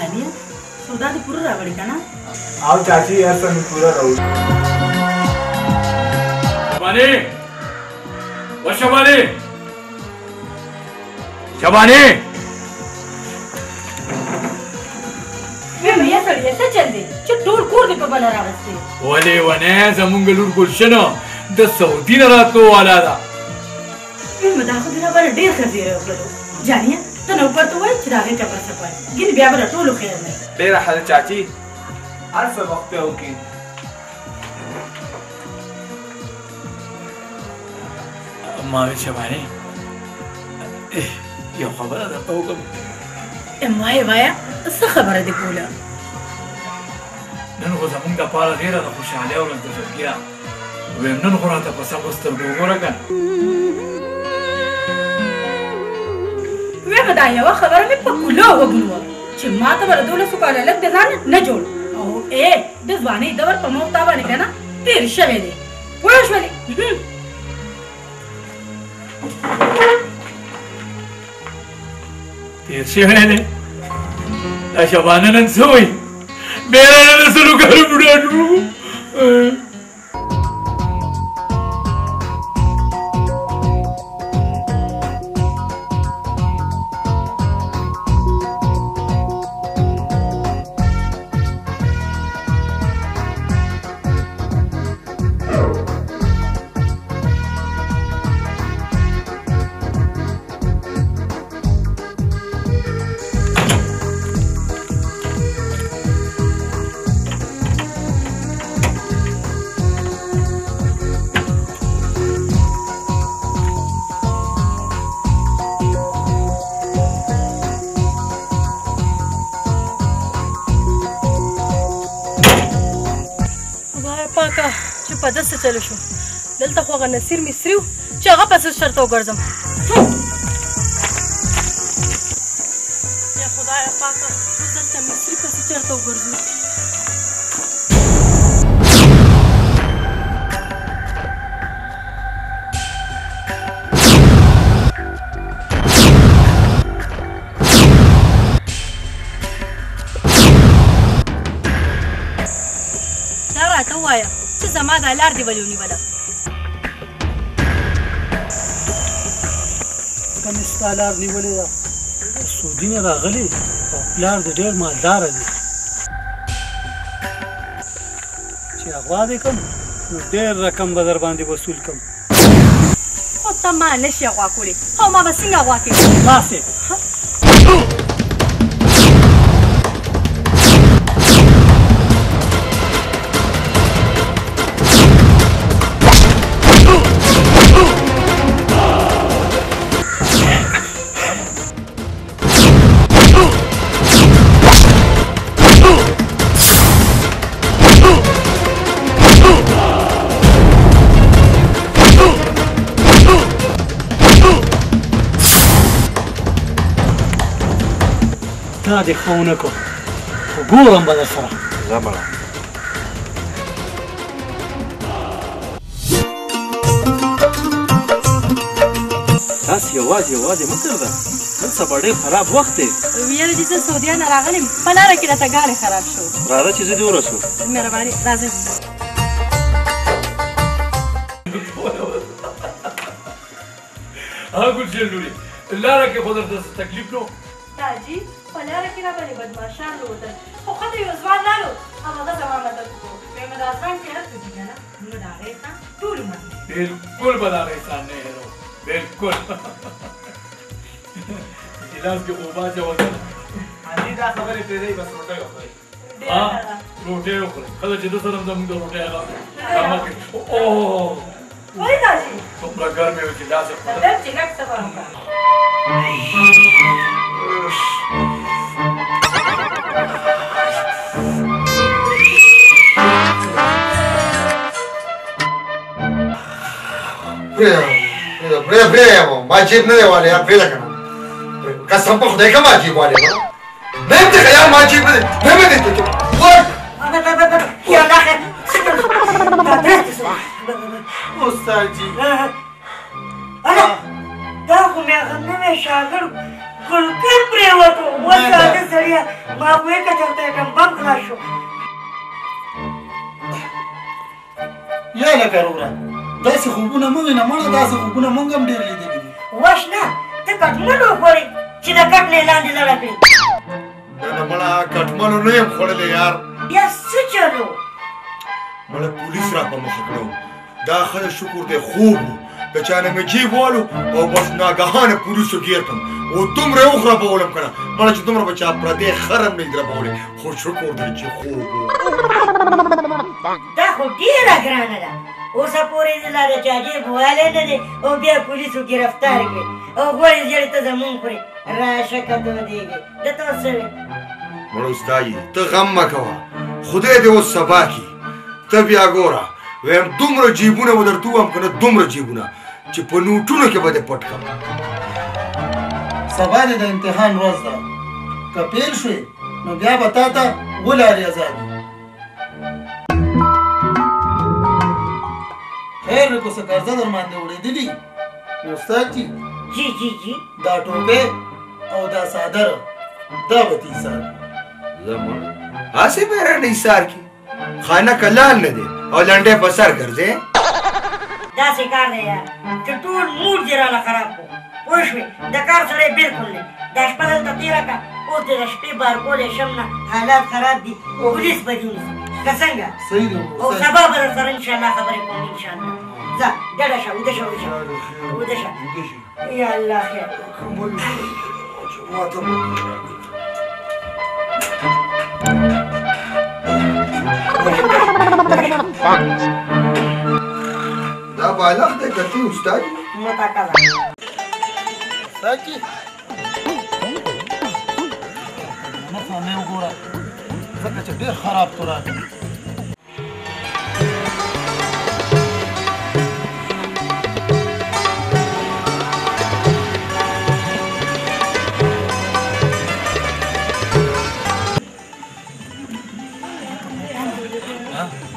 جانیه سودا دې پوره راوړې که نه؟ او چاچي هر څه مې پوره راوړي. شبانې، وشبانې، شبانې. ویم یې سړیه څه چل دی چې ټول کور دې په بله راوستی؟ ولې ونه زمونږ لور ګلشنه د سعودي نه راتلو والا ده. ویم دا خو دې راباندې ډېر ښه زیری وکړلو. جانیه ته نوکر ته ووایه چې د هغې ټپه څه کوي، ګینې بیا به د ټولو خیر نه وي. ډېره ښه ده چاچي، هر څه وخت پرې وکړي. ما ویل شبانې یو خبره درته وکړم. وایه وایه، څه خبره دې کوله؟ نن خو زمونږ دپاره ډېره د خوشحالۍ ورځ ده زړګیه. ویم نن خو راته په سمو سترګو وګوره که نه. ویم دا یوه خبره مې په کولو وګونوه چې ما ته به د 12 کالو هلک د ځانه نه جوړ او ای د ځوانۍ دور په موخ تا باندې که نه تېر شوی دی. پوه شولې؟ تېر شوی دی. دا شبانه نن څه وایي؟ بېره نن د 100 کالو بوډا شو. چې په داسې چلو شو دلته خو هغه نصیر مصري و چې هغه پسې چېرته وګرځم. یا خدایه پاکه اوس دلته مصري پسې چېرته وګرځو؟ دا راته ووایه چې زما دا لار دې ولې ونیوله؟ که مې ستا لار نیولې ده، سعودي نه راغلې او پلار دې ډېر مالداره دی، چې اغوا دې کړم نو ډېر رقم به در باندې وصول کړم. خو ته ما نه شې اغوا کولی، او ما به څنګه اغوا کوې؟ تاسې دا دې ښه ونه کړو، خو ګورم به در سره. ځه مړه. تاسې یوازې یوازې مه ګرځه، نن سبا ډېر خراب وخت دی. ویل چې زه سعودیا نه راغلم، په لاره کې راته ګاډی خراب شو. راځه چې زه دې ورسوم. مهرباني، راځئ. ها ګلشن لورې، لاره کې خو درته څه تکلیف نه و؟ تاجي په لاره کې راباندې بدماشان وروتل، خو ښه دی یو ځوان راغلو او هغه زما مدد وکړو. ویم دا ځوان چې هر څه دي که نه نو د هغه احسان ټول عمر نه. بالکل به د هغه احسان نه هېروم، بالکل. ګیلاس کې اوبه اچوه که نه. اني دا خبرې پرېږدئ، بس روټۍ وخورئ. ها روټۍ وخورئ. ښه ده چې ده سره هم زموږ د روټۍ هغه کمه کړې. اوه ولې تاجي؟ څومره ګرمې وې چې لاس یې خوړل. درم چې لږ صبر وکړه. پرېږده پرېږده پرېږده، ما جیب نه دی والی یار، پرېږده که نه. قسم په خدای که ما جیب والی نه یم دی یار، ما جیب نه دی، نه مې دی. استاد جي، دا خو مې هغه نوی شاګرد ګلکن پرېوتو. وساده سړیه، ما ویې که چېرته اټم بم خلاص شو. یا لکه وروره، داسې خوبونه مه وینه مړه، داسې خوبونه مونږ هم ډېر لیدلي دي. وش نه، ته کټمل وخورې چې د کټ نه یې لاندې لړه کړې. نه نه مړه، کټملو نه یم خوړلی یار. بیا څه چلو؟ مړه پولیس را په مخه کړو. دا ښه د شکر دی خوب و، د چا نه مې جیب والو او بس ناګهانه پولیسو ګیر کړم او دومره یې وخربولم که نه مړه چې دومره به چا پردی خرم نه دربولی، خو شکر دی چې خوب و. دا خو ډېره ګرانه ده. اوسه پورې دې لا د چا جیب والی نه دی او بیا پولیسو ګرفتار کړې او غوړې زیړې ته زمونږ خورې. راشه که تودېږې، ده ته اوس څه وې؟ مړه استادي ته غم مه کوه، خدای دې اوس سبا کړي. ته بیا ګوره، وایم دومره جیبونه به درته ووایم که نه، دومره جیبونه چې په نوټونو کې به دې پټ کړم. سبا دې د امتحان ورځ ده، که پیل شوې نو بیا به تا ته اووه لارې ازادي. خیر دی که څه قرضه در باندې وړېدلي نو استاد جي، جی جی جی، دا ټوپۍ او دا څادر دا به ته ایسار کړي. زه مړه هسې به یې رانه ایسار کړي، خانه کلال نه دی او لنډی په سر ګرځې. داسې کار دی یار چې ټول موډ دې راله خراب کړو، پوه شوې؟ د کار سړی بلکل نه. دا شپه دلته تېره کړه، اوس دې د شپې بار کولی شم نه، حالات خراب دي، پولیس به دې ونیسي که څنګه؟ صحیح دی. او سبا به درسره انشاءالله خبرې کوم انشاءالله. ځه ډډه شه، ویده شه، ویده شه، ویده شه. یا الله خیر. دا بالغ دی که ته استاد؟ متکله استاد جي، نه فهمې وګوره، ځکه چې ډېر خراب خوراک دی.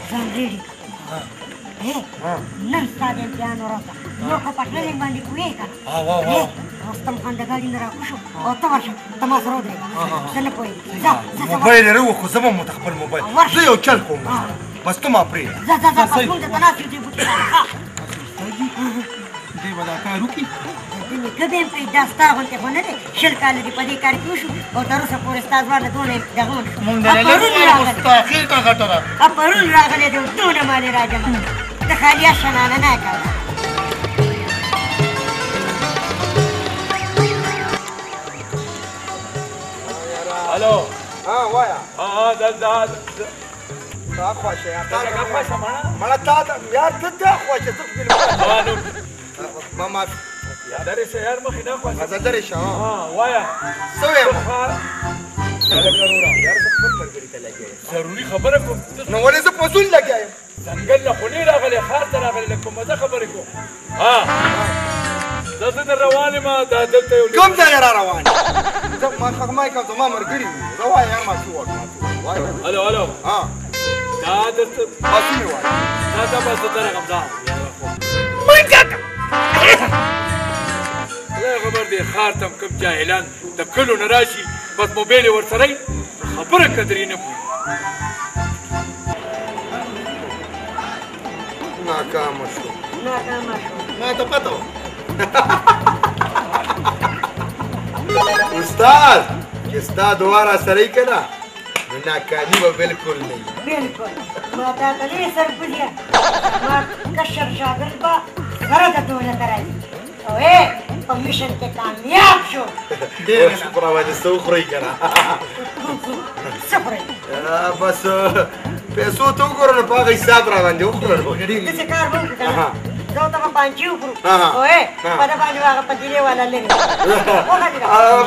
ځان ریډي کړه. نن ستا د امتحان ورځ ده، نور خو په ټریننګ باندې پوهېږې که نه؟ رستم خان د ګاډي نه راکوز شو او ته ورشه، ته ما سره ودرېږه، زه نه پوهېږم. ځه ځه ځه، موبایل یې راوړ، خو زه به مو ته خپل موبایل، زه یو چل کوم بس، ته ما پرېږده. ځه ځه ځه، بس مونږ درته ناست یو دې بوټي باندې. استاد جي، دی به دا کار وکړي؟ د نیکه به یم کوي، دا ستا غوندې خو نه دی، 20 کاله دې په دې کار کې وشو او تر اوسه پورې ستا ځوان له دونه دغه ونه شو. مونږ د خېټه غټه ده. پرون راغلی دی او دونه مال یې راجمع کړ، د خالیا شنانه نه کوه. الو. ها وایا. ها دا دا تا خوښه یا تا خوښه مړه تا یار ته تا خوښه ته ما ما درې شه یار، مخې نه خوښه. زه درې شه. ها وایا. څه وایم؟ یار زه خپل ملګري ته لګیا یم، ضروري خبره کوم. نو ولې زه په زول لګیا یم؟ ځنګل له خونې راغلی، ښار ته راغلی، لږ په مزه خبرې کوم. ها زه در روان یم، دا دلته یو کوم ځای را روان یم؟ زه ما ما کوم زما ملګري وو، زه وایم یار ما څه وکړم. الو الو. ها دا درته پاسې مې وایه. دا دا بس زه درغم. دا خدای خبر دی ښار ته هم کوم جاهلان د کلو نه راشي، بس موبایل یې ورسره وي، خبره قدرې نه پوهېږي. ناکامه شو، ناکامه شو. ما ته پته وه. استاد چې ستا دعا را سره یې که نه نو ناکامي به بلکل نه وي. بلکل ما تا ته نه وي سرپوزیه، ما کشر شاګرد به سره د دولته راځي او په میشن کې کامیاب شو. ډېر شکر باندې څه وخورئ که نه؟ څه خورئ؟ بس پیسو ته وګوره نو په هغه حساب را باندې وخوره. داسې کار به وکړو که نه، زه او ته به پانچې وخورو او په ده باندې به هغه پتیلې والا لرې.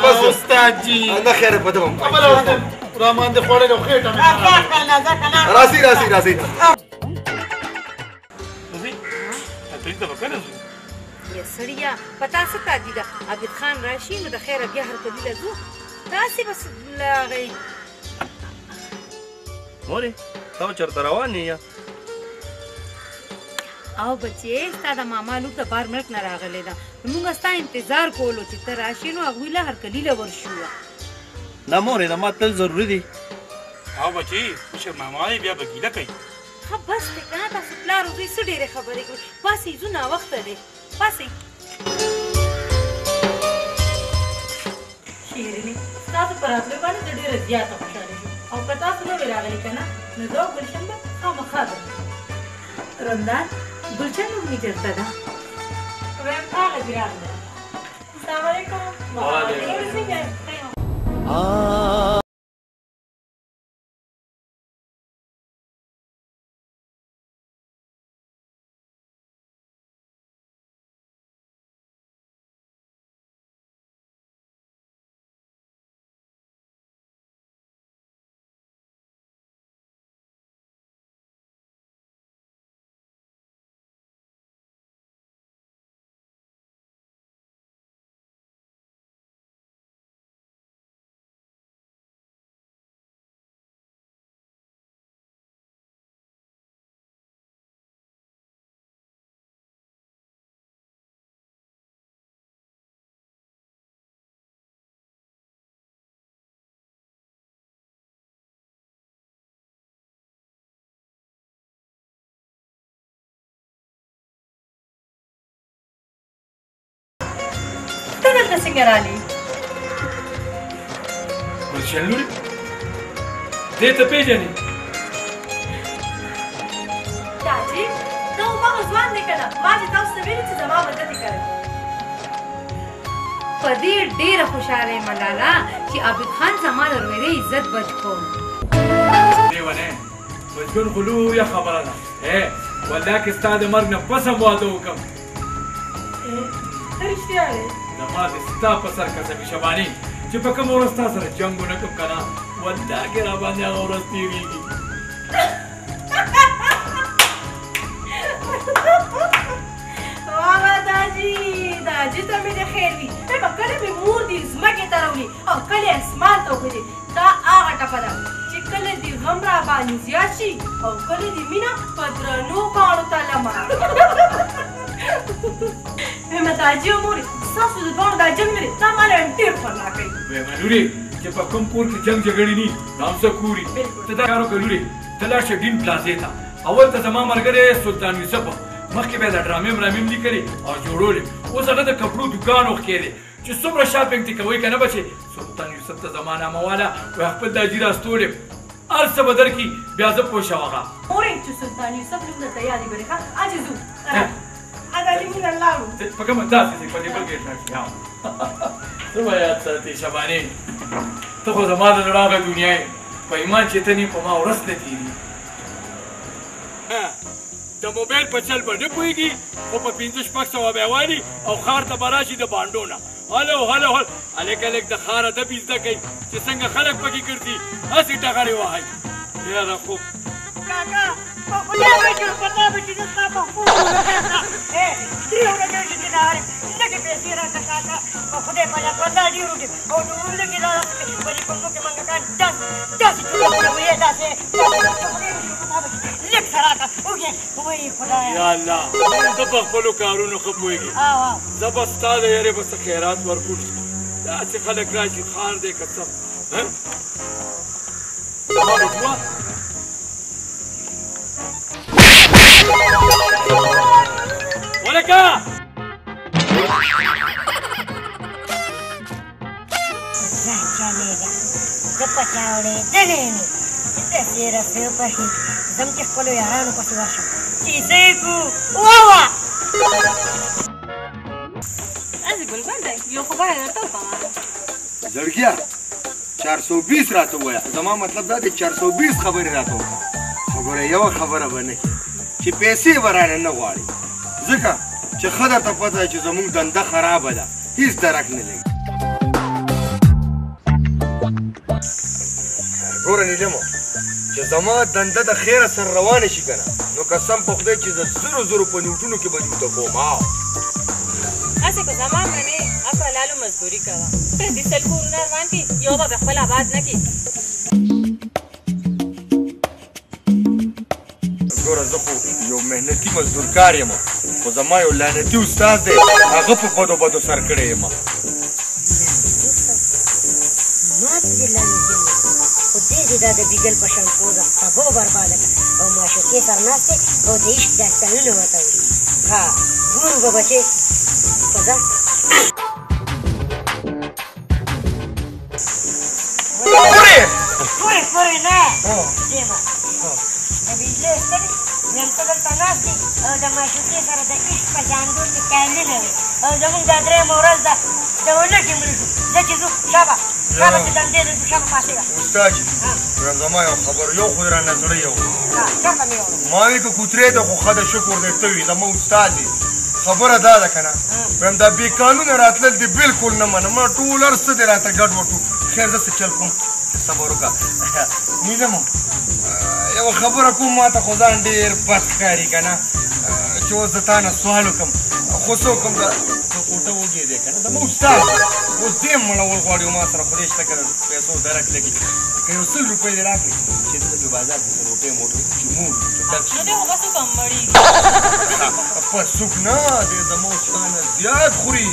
بس استاد جي، نه خیر په ده به هم را باندې خوړلی او خېټه مې ځه که نه، ځه که نه. راځي راځي راځي. ځئ تدریس ته به کله ځو؟ یا سړیه، په تا څه تادي ده؟ عابد خان راشي نو د خیره بیا هرکلي له ځو، داسې بس له هغې. مورې، ته به چېرته روان یې؟ یا او بچې ستا د ماما لور د بار ملک نه راغلې ده، نو موږ ستا انتظار کولو چې ته راشې نو هغوی له هرکلي له ورشو. نه مورې، د ما تل ضروري دي. او بچې مشر ماما یې بیا به ګیله کوي. ښه بس دی که نه، تاسو پلار او زوی څه ډېرې خبرې کوئ. پاڅئ، ځو، ناوخته دی، پاڅئ. شیرینې، ستاسو په راتلو باندې زه ډېره زیاته خوشحاله شوم، او که تاسو نه وی راغلي که نه نو زه او ګلشن به خامخا درځو. رمضان، ګلشن لور مې چېرته ده؟ وایم هغه دې راغله. السلام علیکم. وعلیکم څنګه یې؟ ته دلته څنګه راغلې؟ ګلشن لورې، دې ته پېژنې؟ داجي، دا هماغه ځوان دی که نه ما چې تاسو ته ویلي چې زما مدد یې کړی. په دې ډېره خوشحاله یم لالا چې عابد خان زما د ورېرې عزت بچ کړ. لېونی، بچګون خو لویه خبره ده. والله که ستا د مرګ نه پس هم واده وکړم. ته رښتیا وایې؟ زما د ستا په سر قسم شبانې چې په کومه ورځ ستا سره جنګ ونه کړم که نه والله که راباندې هغه ورځ تېرېږي. واه واه داجي، داجي ته مې د خیر وي. به کله مې مور دې ځمکې ته راوړي او کله اسمان ته وخېژي. دا هغه ټپه ده چې کله دې غم راباندې زیات شي او کله دې مینه په درنو کاڼو تلمه. وایم داجي او مورې ستاسو د دواړو دا جنګ مې دی، دا ماله وایم ډېر خوند راکوي. وایم لورې چې په کوم کور کې جنګ جګړې ني نو هم څه کوري. ته دا کار وکړه لورې، ته لاړ شه ډین پلازې ته، اول ته زما ملګری سلطان یوسف مخکې به یې د ډرامې مرامې هم لیکلې او جوړولې، اوس هغه د کپړو دوکان وښکې دی چې څومره شاپینګ ترې کوئ که نه بچې سلطان یوسف ته زما نامه واله، وایي خپل داجي راستولې هر څه به درکړي، بیا زه پوه شم هغه. مورې چې سلطان یوسف نوم درته یاد وي ښه اجې ځو. ادا دې موږ لاړو. په کومه داسې چې په دې بل ګېټ راشي. ته به یاد ساتې شبانې، ته خو زما د زړه هغه دنیا یې، په ایمان چې ته نه په ما ورځ نه تېرېږي. د موبایل په چل به نه پوهېږي خو په 500-600 به یې والي او ښار ته به راشي د بانډو نه. هلو هلو هلو، هلک هلک د ښار ادب یې زده کوي چې څنګه خلک پکې ګرځي، هسې ټغرې وهي. یاره خو کاکا په خدای به چې په تا به چې زه ستا په خپلو درې ورځې وشي چې راغلم، لږې پیسې راکړه کاکا، په خدای په الله والله ډېر وږي او لږې دا په دې پښو کې منګکان داسې چوپړه وایي داسې په خدای به چې په تا به چې لږ څه راکړه. وږی وایي خدایه. یا الله، ته په خپلو کارونو ښه پوهېږې. زه به ستا د یارې به څه خیرات ورکړو، داسې خلک راشي ښار دی که څه. زما بټوه ولکه چلېږه، زه په چاوړېدلې یم چې داسې رسیو پسې ځم چې خپلو یارانو پسې ورشم چې څه یې کړو. وه هسې ګلګل دی، یو خو باید درته وکړم. زړګیه 420 راته ووایه، زما مطلب دا دی 420 خبرې راته وکړه، خو ګوره یوه خبره به نه کوې چې پیسې به رانه نه غواړې، ځکه چې ښه درته پته ده چې زموږ دنده خرابه ده، هېڅ درک نه لګي. ګوره نیلمو چې زما دنده د خیره سره روانه شي که نه نو قسم په خدای چې د زرو زرو په نوټونو کې به دې ورته کوم. هسې که زما منې اکه لالو مزدوري کوه، پردي 100 کورونه روان کړي، یو به خپل آباد نه کړي. ګوره زه خو یو محنتي مزدورکار یم، خو زما یو لعنتي استاد دی، هغه په بدو بدو سر کړی یم. ما ته دې لعنتي وویل، خو دې دې دا د بیګل په شان پوزه تباه و برباده کړه او معشوقې سر ناست دی او د عشق داستانونه ورته وایي. ها ګورو به بچې، خو ځه. پورې پورې پورې نه ځمه. د بجلۍ ستړې ویم، ته دلته ناست یې او د معشوقې سره د عشق په جانګو کې کالونه وي، او زموږ دا درېیمه ورځ ده د ولږې مړه شو. زه چې ځو، شابه شابه چې دندې ته ځو، شابه پاڅېږه. استاد جي وایم زما یو خبر، یو خو یې رانه زړه یو. چېرته مې یوړو؟ ما وی که کوترې ده خو ښه ده، شکر دی ته وي زما استاد دی. خبره دا ده که نه، وایم دا بې قانونه راتلل دې بلکل نه منم، ما ټول هر څه دې راته ګډ وډ کړو. خیر زه څه چل کوم، ته صبر وکړه. نیلم یوه خبره کوم، ما ته خو ځان ډېر بد ښکاري که نه، چې اوس زه تا نه سوال وکړم، خو څه وکړم، دا کوټه وږی دی که نه، زما استاد اوس دې هم مړول غواړي، ما سره خدای شته که نه پیسو درک لګي، که یو 100 روپۍ دې راکړې چې زه په بازار کې څه روټۍ موټۍ چې مور چې ډک شي. نو دی خو به څوک هم مړېږي. په څوک نه دی، زما ستا نه زیات خوري.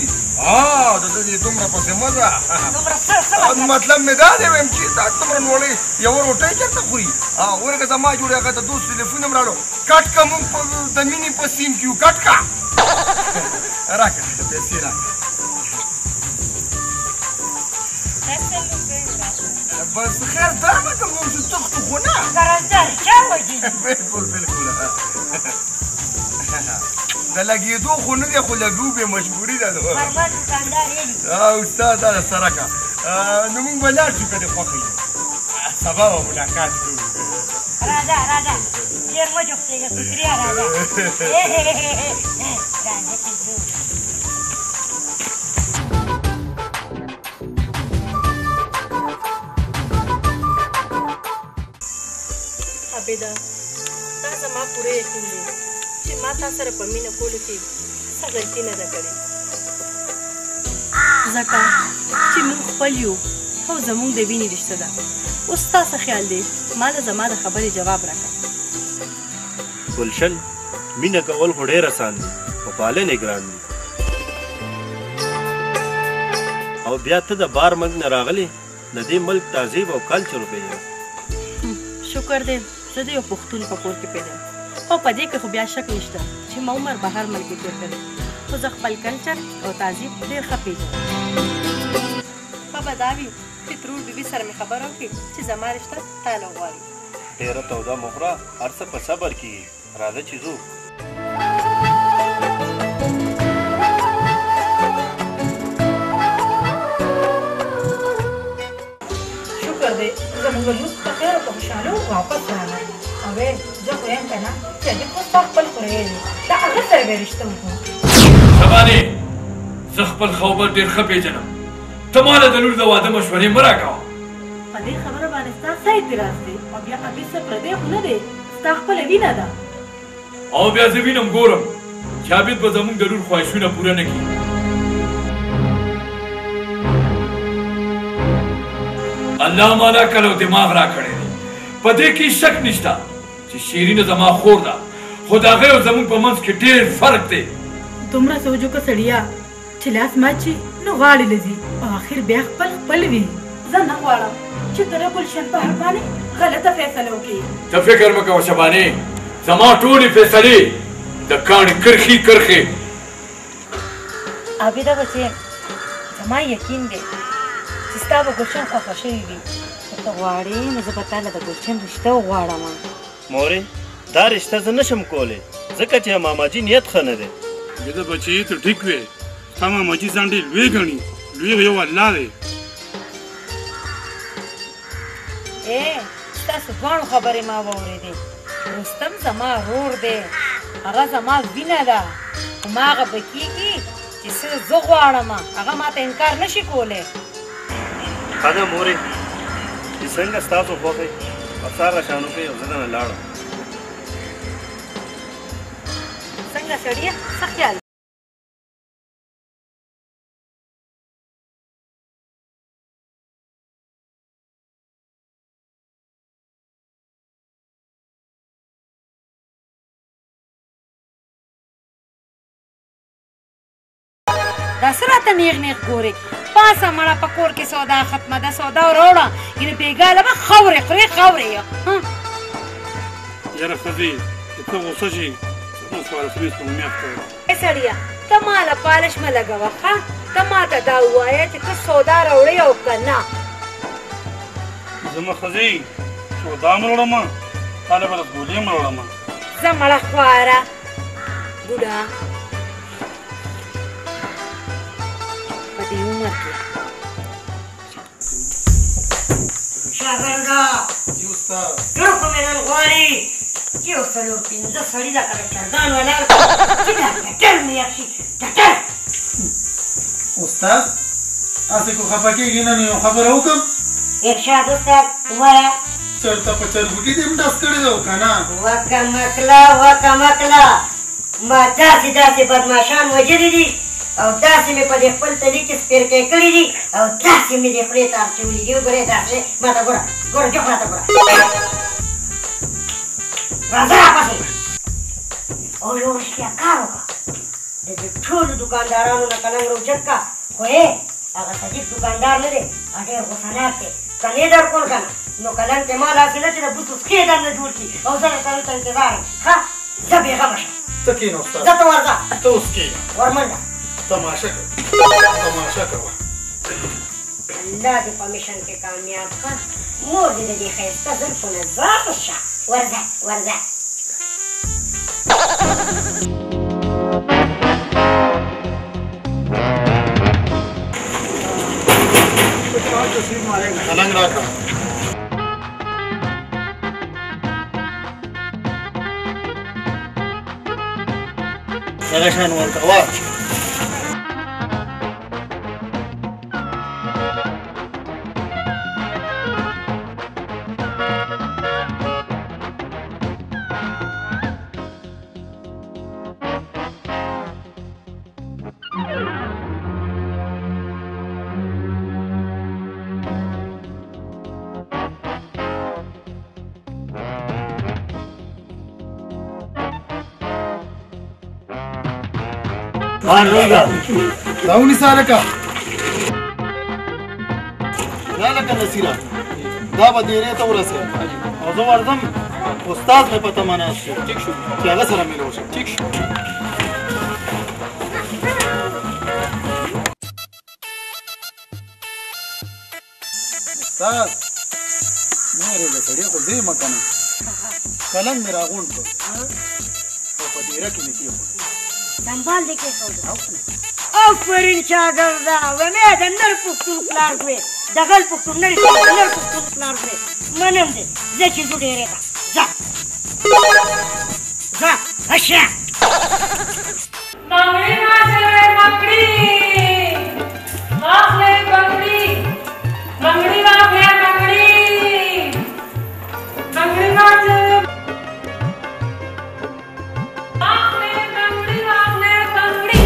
د ده دې دومره پسې مه ځه. دومره څه مطلب؟ مطلب مې دا دی وایم چې دا دومره نوړۍ یوه روټۍ چېرته خوري؟ ورکه زما جوړې هغه د دوست ټلیفون هم راړو، کټ که موږ د مینې په سیم کې یو، کټ که راکړه پیسې راکړه. بس خیر دا به که موږ چې تښتو خو نه. قرضدار چا وژلي؟ بلکل بلکل. د لګېدو خو نه دی، خو لګو بې مجبوري ده. فرمان دوکاندار یې. استاد دا سره که نو موږ به لاړ شو که دې خوښه وي، سبا به ملاقات کوو. راځه راځه، ډېر مه جوختېږه، شکریه. راځه راځه چې ځو. عابده، دا زما پوره یقین دی چې ما تا سره په مینه کولو کې څه غلطي نه ده کړې، ځکه چې موږ خپل یو او زموږ د وینې رشته ده. اوس ستا څه خیال دی؟ ما له زما د خبرې جواب راکړه. ګلشن، مینه کول خو ډېر اسان دي، خو پالنې ګران دي. او بیا ته د بار ملک نه راغلې، د دې ملک تهذیب او کلچر وپېژنه. شکر دی زه د یو پښتون په کور کې پیدا یم، او په دې کې خو بیا شک نشته چې ما عمر بهر ملک کې تېر کړی، خو زه خپل کلچر او تهذیب ډېر ښه پېژنم. ښه به دا وي چې ترور بیبي سره مې خبره وکړي چې زما رشته تا له غواړي. ډېره توده مه خوره، هر څه په صبر کېږي. راځه چې ځو. شکر دی زموږ لور په خیر او په خوشحالو واپس راغی. اوې زه خو یم که نه چې دې خو ستا خپل خوريی دی، د هغه سره به رشته وکړو. شبانې، زه خپل خوبر ډېر ښه پېژنم، ته ما له د لور د واده مشورې مه راکوه. په دې خبره باندې ستا څه اعتراض دی؟ او بیا ابي څه پردی خو نه دی، ستا خپله وینه ده. او بیا زه وینم ګورم چې عابد به زموږ د لور خواهشونه پوره نه کړي. الله مالا عقل او دماغ راکړی دی، په دې کې شک نشته چې شیرینه زما خور ده، خو د هغې او زموږ په منځ کې ډېر فرق دی. دومره سوچ وکړه سړیه چې لاس مات شي نو غاړې له ځي او اخر بیا خپل خپل وي. زه نه غواړم چې ته د ګلشن په حق باندې غلطه فیصله وکړې. ته فکر مه کوه شبانې، زما ټولې فیصلې د کاڼې کرښې کرښې. عابده بچې، زما یقین دی چې ستا به ګلشن خوښه شوې وي. که ته غواړې نو زه به تا له د ګلشن رشته وغواړم. مورې، دا رشته زه نشم کولی، ځکه چې ماماجي نیت ښه نه دی. عابده بچې، ته ټیک وې، ستا ماماجي ځان ډېر لوی ګڼي، لوی یو الله دی. ستاسو دواړو خبرې ما واورېدې. رستم زما ورور دی، هغه زما وینه ده، هماغه به کېږي چې څه زه غواړم، هغه ما ته انکار نه شي کولی. ښه ده مورې، چې څنګه ستاسو خوښ وي بس هغه شان وکړئ او زه درنه لاړم. څنګه سړیه، څه خیال؟ دا څه راته نیغ نیغ ګورې؟ پاسه مړه په کور کې سودا ختمه ده، سودا راوړه، ګینه بېګا له به خاورې خورې خاورې. یاره ښځې چې ته غوسه شې نو څوارلسمې سپوږمۍ اخته. سړیه ته ما له پالش مه لګوه، ښه؟ ته ما ته دا ووایه چې ته سودا راوړې او که نه؟ زما ښځې سودا هم راوړم، تا له به رسګولې هم راوړم. زه مړه خواره بوډا په دې عمر کې. شاګرده جي استاد، زړه خو مې نن غواړي چې یو څلور پنځه سړي لکه د چرګان ولاړ کړم چې دا ټټر مې یخ شي، ټټر. استاد هسې کو خفه کېږي نه، نو یو خبره وکړم؟ ارشاد استاد ووایه. چېرته په چرګوټي دې هم ډز کړی دی او که نه؟ وکه مکله وکه مکله، ما داسې داسې بدماشان وژلي دي او داسې مې په دې خپل تلي کې سپېرکی کړي دي او داسې مې دې خولې ته اچولي دي. وګورې داسې ما ته ګوره، ګوره جوخ راته ګوره، راځه راپسې. او یو رښتیا کار وکړه، د دې ټولو دوکاندارانو نه قلم راوچت کړه، خو یې هغه صدیق دوکاندار نه دی، هغه ډېر غوسه دی، که نه یې درکول که نه نو قلم ته ما داسې نه چې د بوسو څښې درنه جوړ کړي او زه درته دلته انتظار یم. ښه ځه بېغمه شه. ته کښېنه استاد. ځه ته ورځه. ته اوس کښېنه. ورمنډه. تماشه کوه، تماشه کوه. الله دې په مشن کې کامیاب کړه، مور دې د دې ښایسته زلفو نه ځار شه. ورځه ورځه. قلنګ راکړه. دغه شان ورکوه. دا ونیسه هلکه، دا لکه نصیره، دا به دیرې ته ورسوم او زه ورځم، استاد مې په تمه ناست شو چې هغه سره میلو شم. ټیک شو. استاد مورې د سړي خو زه یم که نه، قلم مې راغونډ کړ او په دیره کې مې کېښود. سنبال دې کېښود؟ آفرین شاګرده، ومې د نر پښتون پلار زوی، د غل پښتون نه رښتیا، د نر پښتون پلار زوی. منم دې، ځه چې ځو ډېرې ته، ځه ځه شه. بنګړي واچوئ، بنګړي واخلئ، بنګړي بنګړي واخلئ، بنګړي بنګړي واچوئ، واخلئ بنګړي واخلئ بنګړي.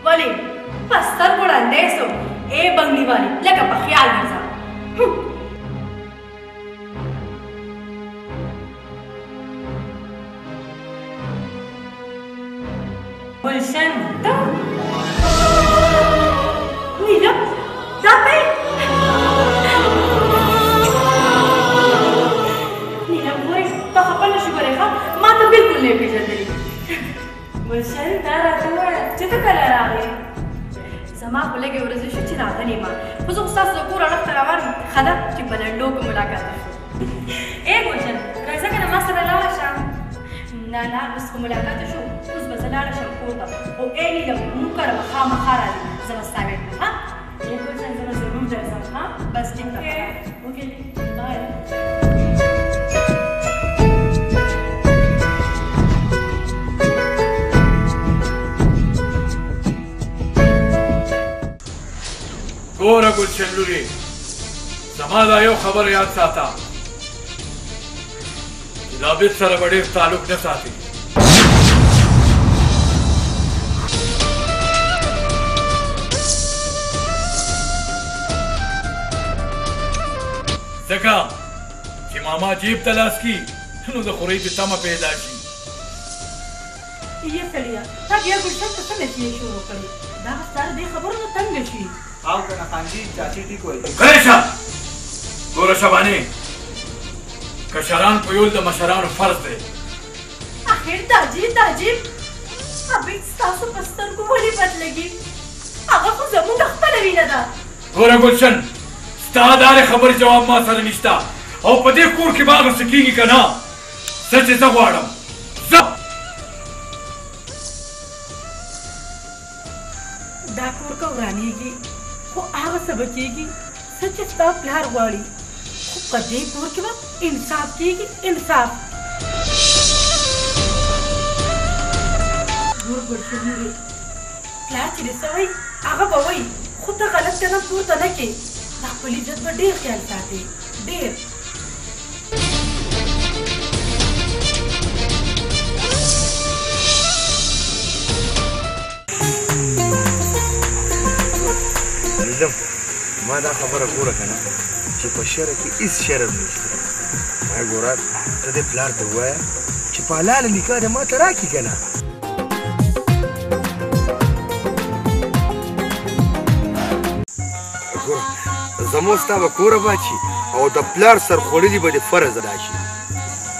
ولې په سترګو ړندی سو ای بنګړي والي، لکه په خیال ګرځه. ګلشن ته نیلم دا ته نیلم ګورې ته خپه نه شو ګورې، ښه ما ته بالکل نه پېژندلې. ګلشن دا راته ووایه چې ته کله راغلې؟ زما خو لږې ورځې شو چې راغلې ما، خو زه خو ستاسو د کور اړخ ته روان یم. ښه ده چې په لنډو کې ملاقات وشو. ای ګلشن راځه که نه ما سره لاړه شه. نه نه اوس خو ملاقات وشو، اوس به زه لاړه شم کور ته. خو ای نیلم موږ کره به خامخا راځي، زه به ستا ویټ کوم. ښه ای ګلشن زه به ضرور درځم. ښه بس ټیک ده. اوکې بای. ګوره ګلشن لورې، زما دا یو خبره یاد ساته چې د عابد سره به ډېر تعلق نه ساتې. ځکه چې ماما جیب ته لاس کړي نو د خورۍ دې تمه پیدا شي. یه سړیه، تا بیا ګلشن ته څه نصیحت شروع کړې؟ دا به ستا له دې خبرو نه تنګه شي. او که نه خانجي، چاچي ټیک وایي. غلی شه. ګوره شبانې، کشران پویول د مشرانو فرض دی. اخر داجي داجي عابد ستاسو په سترګو ولې بد لګي؟ هغه خو زموږ خپله وینه ده. ګوره ګلشن، ستا دارې خبرې جواب ما سره نشته، او په دې کور کې به هغه څه کېږي که نه څه چې زه غواړم. زه دا کور که ورانېږي خو هغه څه به کېږي څه چې ستا پلار غواړي، خو په دې کور کې به انصاف کېږي، انصاف. ګور ګلشن لورې، پلار چې دې څه وایي هغه به وایي، خو ته غلط قدم پورته نه کړې. د خپل عزت به ډېر خیال ساتې، ډېر. نیلم، ما دا خبره ګوره که نه چې په شرع کې هېڅ شرم نشته. ما ګوره، ته دې پلار ته ووایه چې په حلاله نکاح دې ما ته راکړي که نه. ګوره، زموږ ستا به کور اباد شي او د پلار سرخوړلي به دې فرض ادا شي.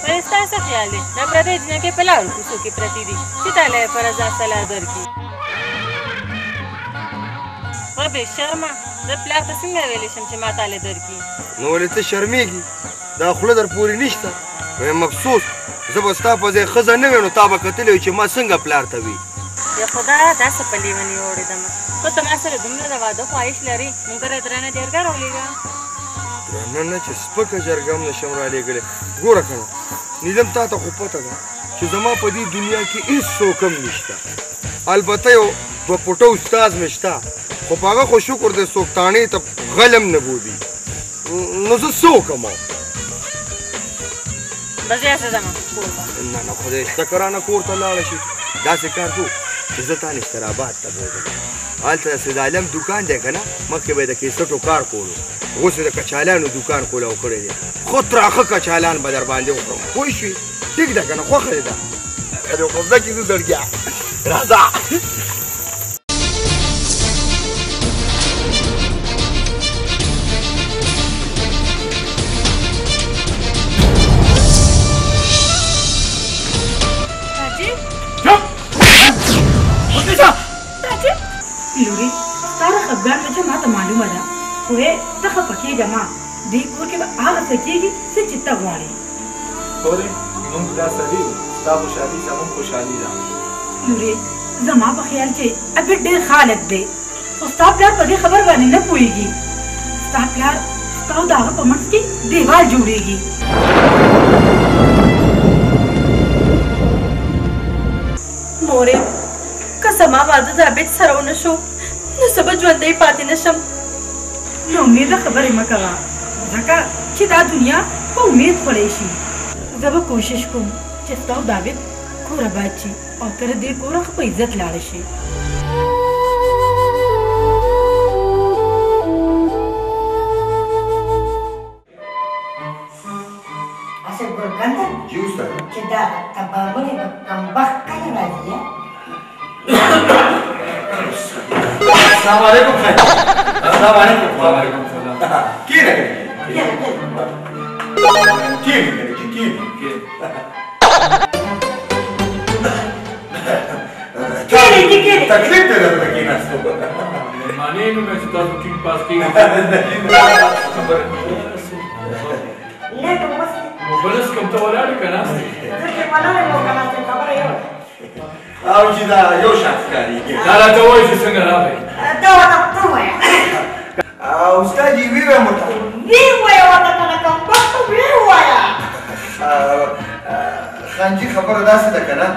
ولې ستا څه خیال دی؟ دا پردۍ جینکۍ په لارو کوڅو کې پرتې دي چې تا له یې فرض سلا درکړي. وه بې شرمه، زه پلار ته څنګه ویلی شم چې ما تا له درکړي؟ نو ولې ته شرمېږي؟ دا خوله در پورې نشته. وایم افسوس، زه به ستا په ځای ښځه نه وی نو تا به کتلی وی چې ما څنګه پلار ته وی. یا خدایه، دا څه په لېوني وړېدمه. خو ته ما سره دومره د واده خواهش لرې، مونږ له درنه جرګه راولېږه. درنه نه چې سپکه جرګه هم نه شم رالېږلی. ګوره که نه نیلم، تا ته خو پته ده چې زما په دې دنیا کې هېڅ څوک هم نشته. البته یو دوه پټه استاد مې شته، خو په هغه خو شکر دی څوک تاڼې ته غلم نه بولي. نو زه څه وکړم؟ بس بیا څه ځمه کور ته. نه نه، خدای شته که رانه کور ته لاړه شي. داسې کار کوو چې زه تا نشتراباد ته بوځم. هلته د سید عالم دوکان دی که نه، مخکې به یې د کیسټو کار کولو، اوس یې د کچالانو دوکان کولاو کړی دی. ښه تراخه کچالان به در باندې وخورم، پوه شوې؟ ټیک ده که نه؟ خوښه دې ده؟ قبضه کې ځو زړګیه، راځه. لورې، ستا د خفګان وجه ما ته معلومه ده، خو ته خفه کېږه مه. دې کور کې به هغه څه کېږي څه چې ته غواړې. خورې، موږ دا سړي یو، ستا خوشحالي زموږ خوشحالي ده. لورې، زما په خیال چې عابد ډېر ښه هلک دی، خو ستا پلار په دې خبر باندې نه پوهېږي. ستا پلار ستا او د هغه په منځ کې دیوال جوړېږي. مورې، که زما واده د عابد سره ونه شو نو زه به ژوندۍ پاتې نه شم. نو امیده خبرې مه کوه، ځکه چې دا دنیا په امید خوړی شي. زه به کوشش کوم چې ستا او د عابد کور اباد شي او تر دې کوره ښه په عزت لاړه شي. هسې ګلکنده جي استاد، چې دا تبابلې به کمبخت کله راځي؟ السلام علیکم خیر. السلام علیکم. وعلیکم السلام. کینه کینه کینه کینه کینه. تکلیف دی درته کېناستو. معنی نو مې چې تاسو ټینګ پاس کېږي. خبره نه ته اوس بلس کوم ته ولاړ که ناست یې؟ زه چې ولاړ یم او که ناست یم خبره یوه ده. او چې دا یو شان ښکارېږي. دا راته وایي چې څنګه راغی؟ دا ورته ته ووایه. استاد یې ویې ورته. ویې ووایه ورته که نه کمبخت ویې ووایه. خانجي خبره داسې ده که نه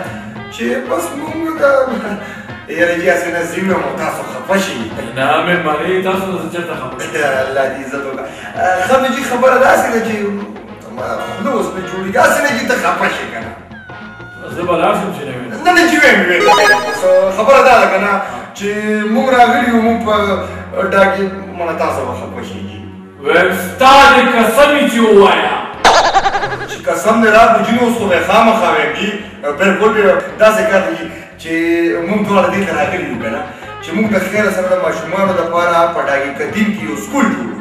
چې بس موږ د یاره جي هسې نه ځي مو تاسو خفه شئ. نه مېلمانه تاسو نه زه چېرته خفه شم؟ الله دې عزت وکړه. ښه نو جي خبره داسې ده چې خوله اوس نه جوړېږي، هسې نه جي ته خفه شې که نه. زه به لاړ شم چې نه وینم. نه نه جي ویم ویم. خبره دا ده که نه چې موږ راغلي یو، موږ په ډاګې مړه تاسو به خفه شئ. وایم ستا دې قسم وي چې ووایه. چې قسم دې راکړو جي، نو اوس خو به یې خامخا وایم جي، بلکل به وایم. داسې کار دی چې موږ دواړه دې ته راغلي یو که نه، چې موږ د خیره سره د ماشومانو دپاره په ډاګي قدیم کې یو سکول جوړو،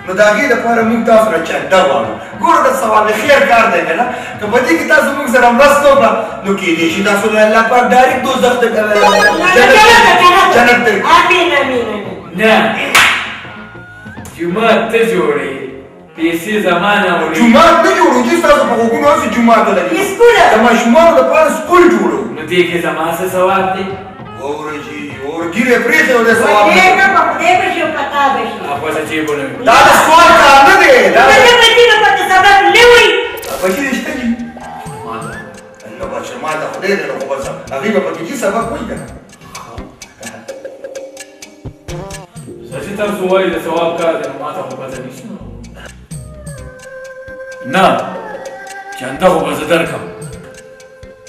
نو د هغې دپاره موږ تاسو نه چنده غواړو. ګوره د ثواب خیر کار دی که نه، که په دې کې تاسو موږ سره مرسته وکړه نو کېدای شي تاسو له الله پاک ډایرکټ دوزخ ته جنت ته. امین امین امین. نه جومات ته جوړې، پیسې زما نه وړي. جومات نه جوړو چې ستاسو په غوږونو هسې جومات ولګي، د ماشومانو دپاره سکول جوړو. نو دې کې زما څه ثواب دی؟ ووره جي، ووره، ږیره یې پرېښې او د ثواب نه دی. په خدای به شي او په تا به شي. خپله جیب ولګوي. دا د سوال کار نه دی. د ده بچي به پکې سبق نه وایي. بچي دې شته جي؟ نو بچي ما ته خدای دی، نو خو بس هغوی به پکې جي سبق وایي که نه. چې تاسو وایي د ثواب کار دی، نو ما ته خو پته نشته. نه چنده خو به زه درکړم،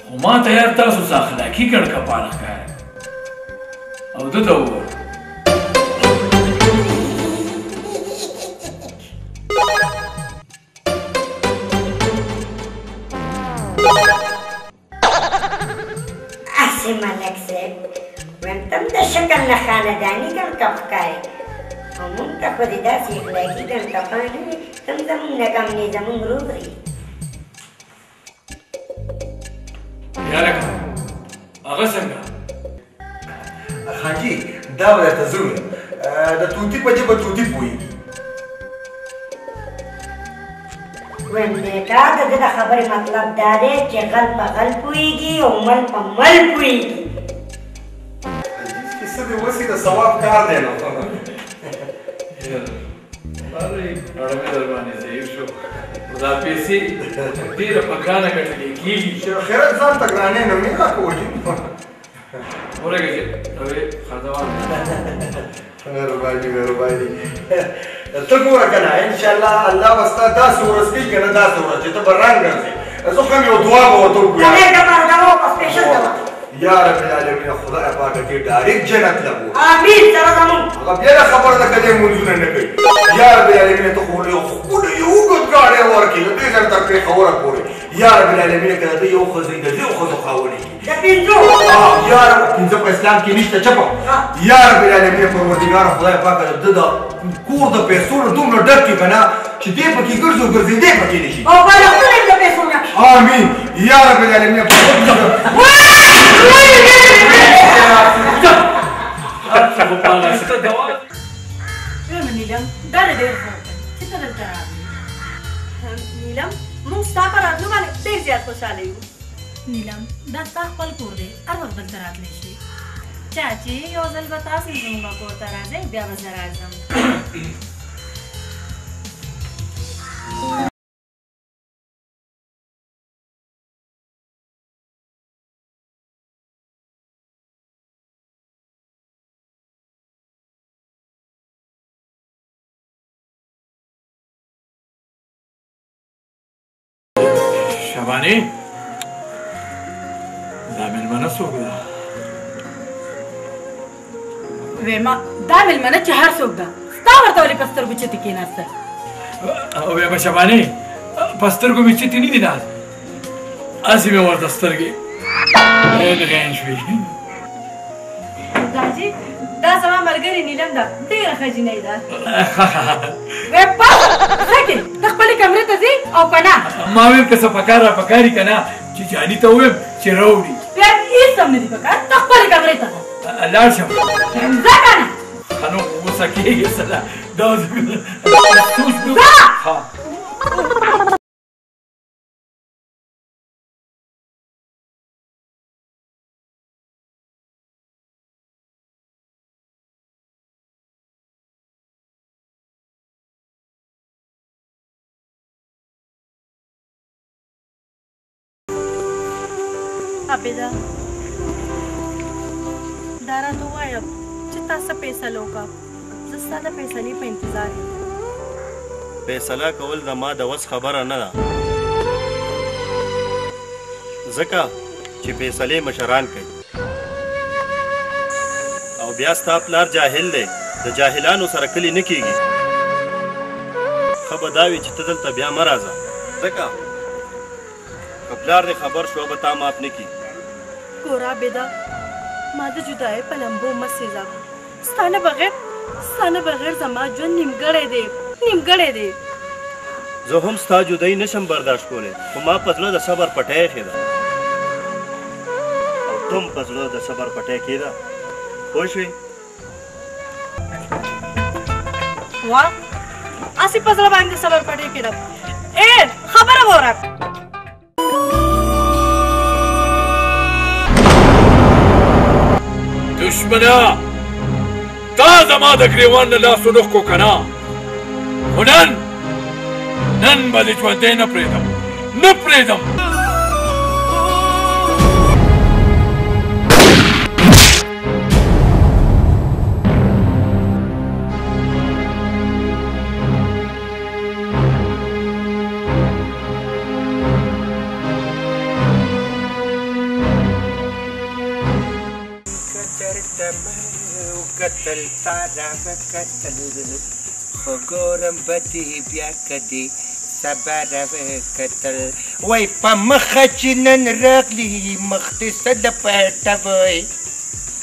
خو ما ته یار تاسو څه اخلاقي کړکپانه ښکارئ. او ده ته وګوره. هسې ملک صاحب وایم ته هم د شکل نه خانداني ګڼکپ ښکارې، خو موږ ته خو دې داسې اخلاقي ګڼکپان نه وي. ته هم زموږ نه کم نه زموږ ورور یې. یاره هغه څنګه؟ خانجي دا به درته زه ووایم، د طوطي په ژبه طوطي پوهېږي. وایم نیکه د ده د خبرې مطلب دا دی چې غل په غل پوهېږي او مل په مل پوهېږي. چې څه دې وسي د ثواب کار دی نو. اړه مې در باندې ضعیف شو، خو دا پیسې ډېره په ګرانه ګټلې کېږي. چې خیرت ځان ته ګرانې نو مې راکوه جي. ورګه چې اوې خدوان. مهرباني مهرباني. ته ګوره که نه انشاءالله الله به ستا داسې ورځ کوي که نه، داسې ورځ چې ته به رنګ ګرځې. زه خو هم یو دعا به ورته وکړم. د خیر دپاره دوا وکړه، سپېشل دوا. یا رب العالمین خدای پاک دې ډایرکټ جنت له بوځي. امین. سره زموږ هغه بیا دا خبره ده که دی لمونځونه نه کوي. یا رب العالمین ته خو یو ښکلی یو اوږد ګاډی ورکړې د دې ځای تر پېښوره پورې. یا رب العالمین که د ده یو ښځه د دې ښځو خاوند کړي. د پنځو. یا رب پنځه په اسلام کې نشته چپه. یا رب العالمین پروردګار خدای پاک د ده د کور د پیسو نه دومره ډک کړي که نه چې دی پکې ګرځي او ګرځېدی پکې نه شي. او بالښتونه یې د پیسو ډک شي. آمین. یا رب العالمین پروردګار. نیلم دا ډېر ښه وکړل چې ته دلته راغلې. نیلم موږ ستا په راتلو باندې ډېر زیات خوشحاله یو. نیلم دا ستا خپل کور دی، هر وخت دلته راتلی شي. چاچي یو ځل به تاسو زموږ کور ته راځئ، بیا به زه راځم. شبانې دا مېلمنه څوک ده؟ ویما دا مېلمنه چې هر څوک ده، ستا ورته ولې په سترګو چتې کېناسته؟ ویما شبانې په سترګو مې چتې نه دي ناست، هسې مې ورته سترګې غین غین شوې. داجي دا زما ملګرې نیلم ده، ډېره ښه جینۍ ده. وی پس ځه کې ته خپلې کمرې ته ځې او که نه؟ ما ویل که څه پکار را پکاري که نه چې جاني ته ووایم چې راوړي. بیا هېڅ هم نه دي پکار، ته خپلې کمرې ته ځه. لاړ شم. ځه که نه؟ ښه نو غوسه کېږې څه ده؟ دا ځه. عابده دا راته ووایه چې تا څه فیصله وکړه؟ زه ستا د فیصلې په انتظار یم. فیصله کول زما د وس خبره نه ده، ځکه چې فیصلې مشران کوي، او بیا ستا پلار جاهل دی، د جاهلانو سره کلي نه کیږي. ښه به دا وي چې ته دلته بیا مه راځه، ځکه که پلار دې خبر شو به تا معاف نه کړي. ګوره عابده، ما د جدایۍ په لمبو مه سېزه. ستا نه بغیر زما ژوند نیمګړی دی، نیمګړی دی. زه هم ستا جدایي نه شم برداشت کولی، خو ما په زړه د صبر پټی ایښې ده او ته هم په زړه د صبر پټی کښېږده، پوه شوې؟ وا هسې په زړه باندې صبر پټی کښېږدم. ای خبره واوره. دښمنه، تا زما د ګریوان له لاسو نه ښکو که نه، خو نن نن به دې ژوندی نه پرېږدم، نه پرېږدم. کتل تا راوکتل، خو ګورم به دې بیا که دې سبا راوکتل. وای په مخه چې نن راغلي مخ دې څه د پټه وای،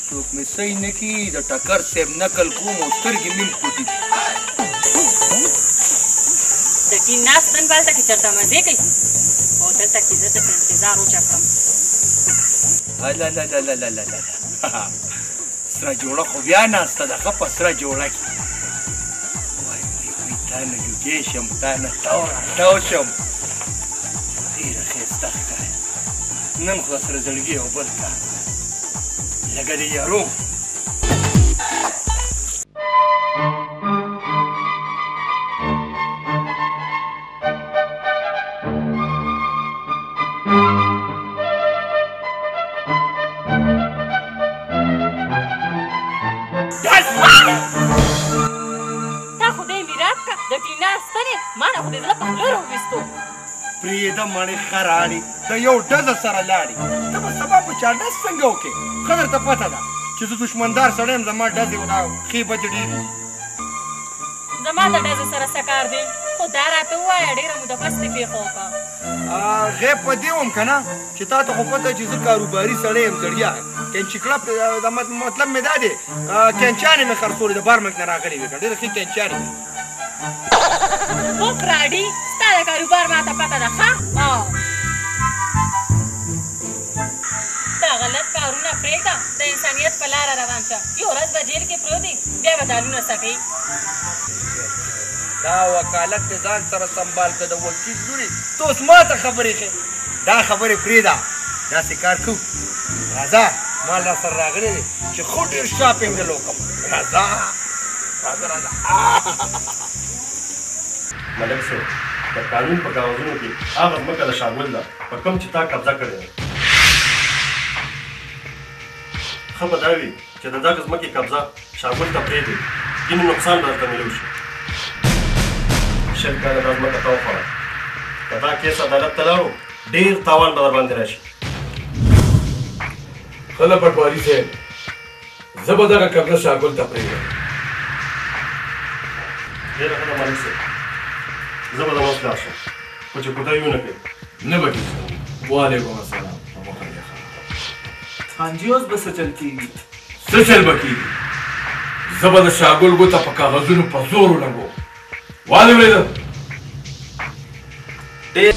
څوک مې صحیح نه کړي د ټکر صاحب نقل کوم او سترګې مې هم پټې. د ټین ناست نن به هلته کې چېرته مزې کوي، خو دلته کې زه درته انتظار وچه کړم. لا لا لا لا لا لا لا، سره جوړه خو بیا ناسته ده، ښه په سره جوړه کې. وای وای وای، تا نه جوګې شم، تا نه تاو راتاو شم. ډېره ښایسته ښکاري نن خو سره زړګي یو بل کار لکه د یارو. پرېږده مړې خراړې د یو ډزه سره لاړې، ته به سبا په چا ډز څنګه وکړې؟ ښه درته پته ده چې زه دښمندار سړی یم، زما ډزې او دا ښې بدې ډېرې دي. زما د ډزو سره څه کار دی؟ خو دا راته ووایه، ډېره موده پس دې پېښه وکړه. غیب په دې وم که نه چې تا ته خو پته چې زه کاروباري سړی یم زړګیه. کینچي کلب مطلب مې دا دی، کینچانې مې خرڅولې د بار ملک نه راغلې وې، که ډېرې ښې کینچانې وې. وکراډي، ستا د کاروبار ماته پته ده. ښه دا غلط کارونه پرېږده، د انسانیت په لاره روان شه. یو ورځ به جیل کې پروت یې، بیا به دالونه څټې. دا وکالت دې ځان سره سمبال که د وکیل لورې، ته اوس ماته خبرې ښې. دا خبرې پرېږده، داسې کار کوو، راځه مال را سره راغلی دی چې ښه ډېر شاپینګ دل وکړم. راځه راځه راځه. ملک صاحب، د قانون په کاغذونو کې هغه ځمکه د شاګل ده په کوم چې تا قبضه کړې ده. ښه به دا وي چې د دغه ځمکې قبضه شاګل ته پرېږدې، ځینې نقصان به درته میلاو شي. 20 کاله دا ځمکه تا وخوړه، که دا کیس عدالت ته لاړو ډېر تاوان به در باندې راشي. ښه ده پټواري صاحب، زه به دغه قبضه شاګل ته پرېږدم. ډېره ښه ده ملک صاحب، زه به د اوس لاړ شم، خو چې کوتاه ونه کړې. نه به کېږي. وعلیکم السلام. خانجي اوس به څه چل کېږي؟ څه چل به کېږي؟ زه به د شاګل ګوته په کاغذونو په زور ولګوم. وانه ورېده. ډېر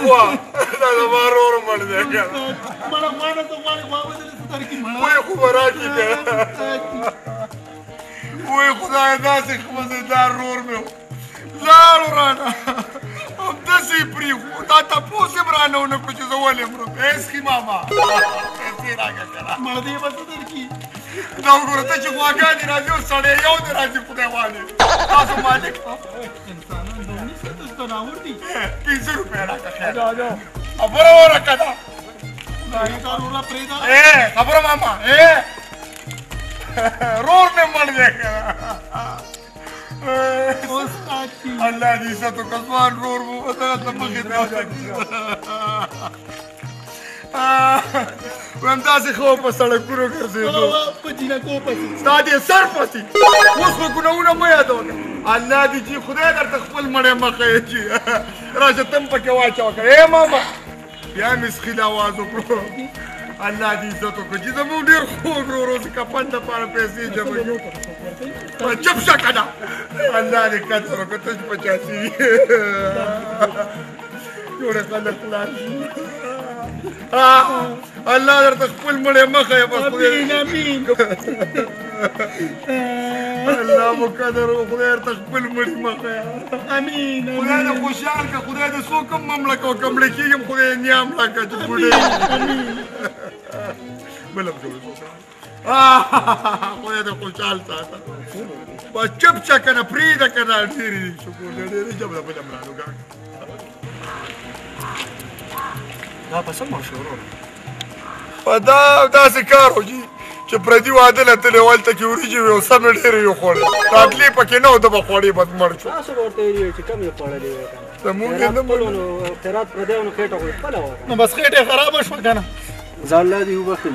غوا دا زما ورور مړ دی که نه؟ مړه غوا نه ته غواړې غوا به دې څه ترکیب مړه وایي خو به راکړي که نه؟ وایي خدایه داسې مزېدار ورور مې و، لاړو رانه همداسې یې پرېښو، دا تپوس یې هم رانه ونه کړو چې زه ولې مرم. پیسې ماما پیسې راکړه که نه؟ مړه دې به څه درکړي؟ دا وګوره ته چې غواګانې راځي او سړی یو دی راځي، خدای وانې تاسو مالک انسانان دوني څه ځناور دي. 5 روپۍ راکړه خیر. خبره وره که نه؟ پرېږده. خبره ماما، رور مې مړ دی که نه؟ الله دې عزت وکړه، ځوان رور مو په دغه ته مخې ته. وایم داسې ښه په سړکونو ګرځېدو، په جینکو پسې، ستا دې سر پسې. اوس خو ګناهونه مه یادوه. الله دې چې خدای درته خپل مړی مه ښیې چې راشه تم پکې واچوه که. ای ماما بیا مې سخیل اواز وکړو. الله دې عزت وکړي چې زموږ ډېر خوږ ورور اوس کفن دپاره پیسې جمع کړي. چپ شه که نه، الله دې قدر وکړه، تش پچاسي جوړه خلک خلاص شي. الله درته خپل مړی مه ښیه بس. امین امین. الله مو قدر وکړه، خدای درته خپل مړي مه ښیه. امین. خدای دې خوشحال کړه، خدای دې څوک هم مه مړه کړه، که مړه کېږم خدای دې نیا مړه کړه چې بوډۍ. بل هم جوړ خدای دې خوشحال ساته. بس چپ شه که نه، پرېږده که نه، ډېرې دي شکر دی، ډېرې جمع ده. بل هم رالو. دا په څه مشهور په دا داسې کار و چې پردي واده له تللی و، هلته کې وریجې وې او سمې ډېرې یې وخوړې، راتلې پکې نه و، ده به خوړې بس مړ شو. تاسو به ورته ویلي وی چې کم یې خوړلې وی که نه؟ زموږ یې نه خپل نو خیرات پردی و نو خېټه خو یې خپله وه. نو بس خېټه یې خرابه شوه که نه؟ ځه الله دې وبخښي.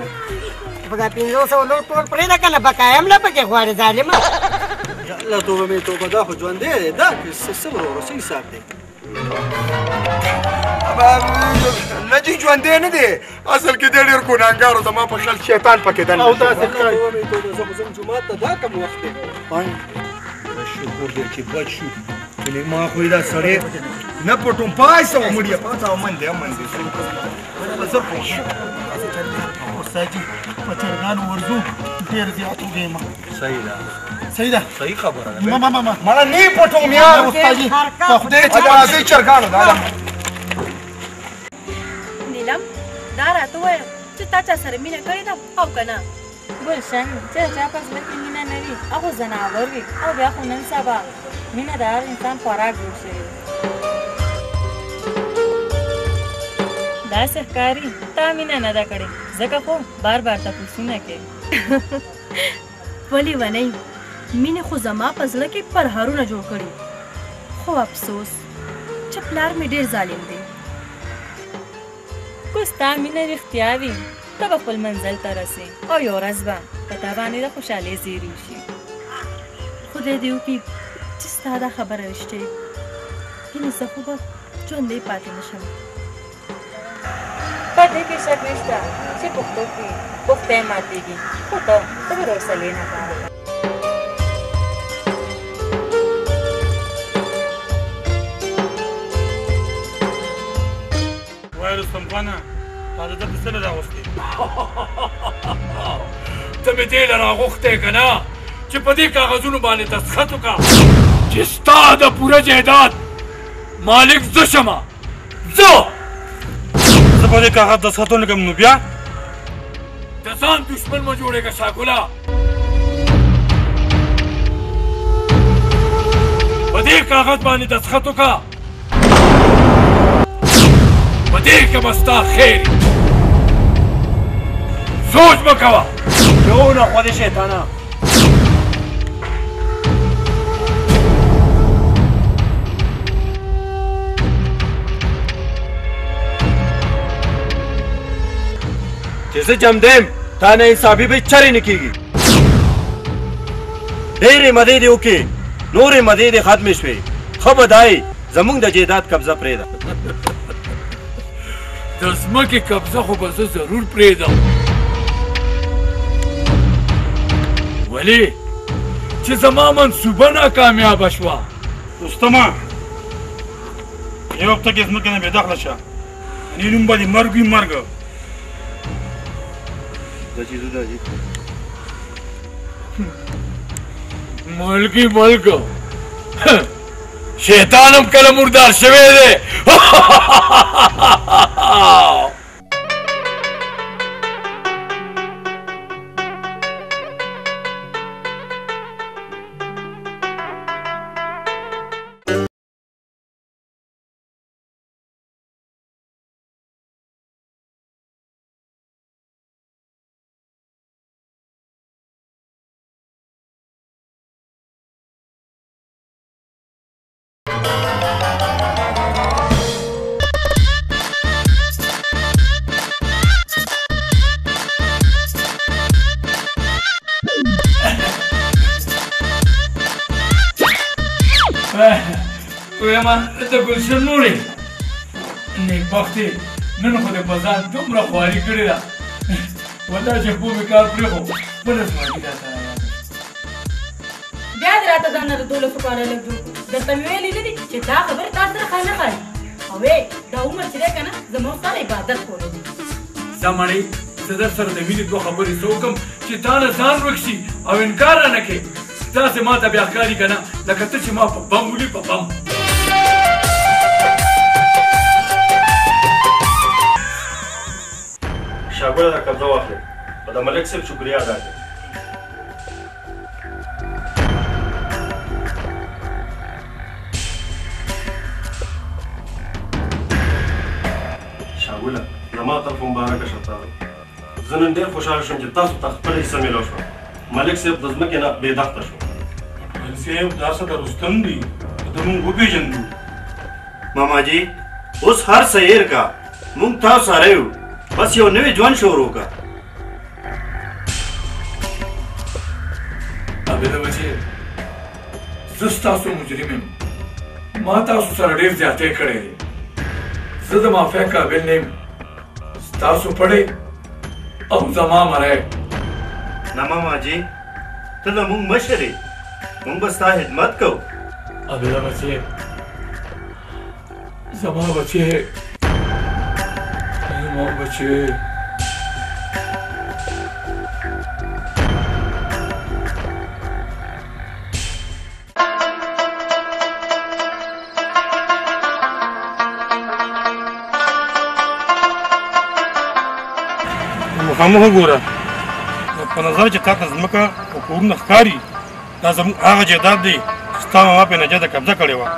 په دا 500 نوټ ټول پرېږده که نه، بقایا هم له پکې غواړې ظالمه. یا الله توبه مې توبه، دا خو ژوندی دی، دا څه وروره څه حساب دی؟ نه جي ژوندی نه دی، اصل کې دی ډېر ګناهګار و، زما په خیال شیطان پکې دننه. او داسې ښکاري. زه خو ځم جومات ته، دا کوم وخت دی؟ شکر دی چې بچ شو، ولې ما خو یې دا سړی نه پټوم. پاڅه مړیه، پاڅه، امن دی امن دی. زر پوه شو. استاد جي په چرګانو ورځو، ډېر زیات وږی یم. صحیح ده، صحیح ده، صحیح خبره ده. ما ما ما مړه نه پټوم یار. استاد جي په خدای چې راځئ چرګانو ده. نیلم دا راته ووایه چې تا چا سره مینه کړې ده او که نه؟ ګلشن چې د چا په زړه کې مینه نه وي هغه ځناور وي، او بیا خو نن سبا مینه د هر انسان خوراک جوړ شوی. داسې ښکاري تا مینه نه ده کړې، ځکه خو بار بار تپوسونه کوې. ولې ونی، مینې خو زما په زړه کې پرهرونه جوړ کړي، خو افسوس چې پلار مې ډېر ظالم دی. که ستا مینه رښتیا وي ته به خپل منزل ته رسې، او یو ورځ به په تا باندې د خوشحالۍ زیری وشي. خدای دې وکړي چې ستا دا خبره رښتیا وي، ګینې زه خو به ژوندۍ پاتې نه شم. په دې کې شک نشته چې پښتو کې پښتی ماتېږي، خو ته به د حوصلې نه کار وکړه. وایه رستم خانه، تا د دلته څه له راغوښتې؟ ته مې دې له راغوښتی که نه چې په دې کاغذونو باندې دستخط وکړه چې ستا د پوره جایداد مالک زه شمه. زه په دې کاغذ دستخط ونه کړم نو بیا د ځان دښمن مه جوړېږه شاګوله. په دې کاغذ باندې دستخط وکړه، په دې کې به ستا خیر وي. سوچ مه کوه. یو نه خو دې شیطانه. چې زه جمدیم تا نه حسابي به چرې نه کېږي. ډېرې مدې دې وکړې، نورې مدې دې ختمې شوې، ښه به دا یې زموږ د جایداد قبضه پرېږده. د ځمکې قبضه خو به زه ضرور پرېږدم، ولې چې زما منصوبه ناکامیابه شوه. رستمه یو هفته کې ځمکې نه بې دخله شه، یعنې نوم به دې مرګ وي مرګ. ملکی ملک شیطان هم کله مردار شوی دی. وایم د ګلشن مورې نېکبختې نن خو دې په ځان دومره خواري کړې ده، والله چې پوه مې کار پرېښو بله ځواني راته رایاده. بیا دې راته ځان نه د 12 کاله لږ جوړ کړو. درته مې ویلي نه دي چې دا خبرې تا سره ښه نه ښایي. او دا عمر چې دی که نه زما سره عبادت کولی دی. ځه مړې، زه در سره د مینې دوه خبرې څه وکړم چې تا نه ځان ورک شي او انکار رانه کړې. داسې ما ته بیا ښکاري که نه لکه ته چې ما په بم ولي په بم. شاګوله دا قبضه واخلې او د ملک صاحب شکریه ادا کړې. شاګوله زما طرف مبارکه شه. زه نن ډېر خوشحاله شوم چې تاسو ته خپله حصه میلاو شوه. ملک صاحب د ځمکې نه بې دخته شو. ملک صاحب دا څه د رستم دی، ده مونږ وپېژندو. ماماجي اوس هر څه هېر که، مونږ تاسو سره یو، بس یو نوی ژوند شروع که. عابده بچې، زه ستاسو مجرم یم، ما تاسو سره ډېر زیاتی کړی دی. زه د معافۍ قابل نه یم، ستاسو پړی او زما مری. نه ماماجي، ته له مونږ مشر یې، مونږ به ستا خدمت کوو. عابده بچې، زما بچې، زما بچې. مخامخ وګوره، په نظر چې تا ته ځمکه او کورونه ښکاري، دا زموږ هغه جایداد دی چې ستا ماما پرې ناجایزه قبضه کړې وه.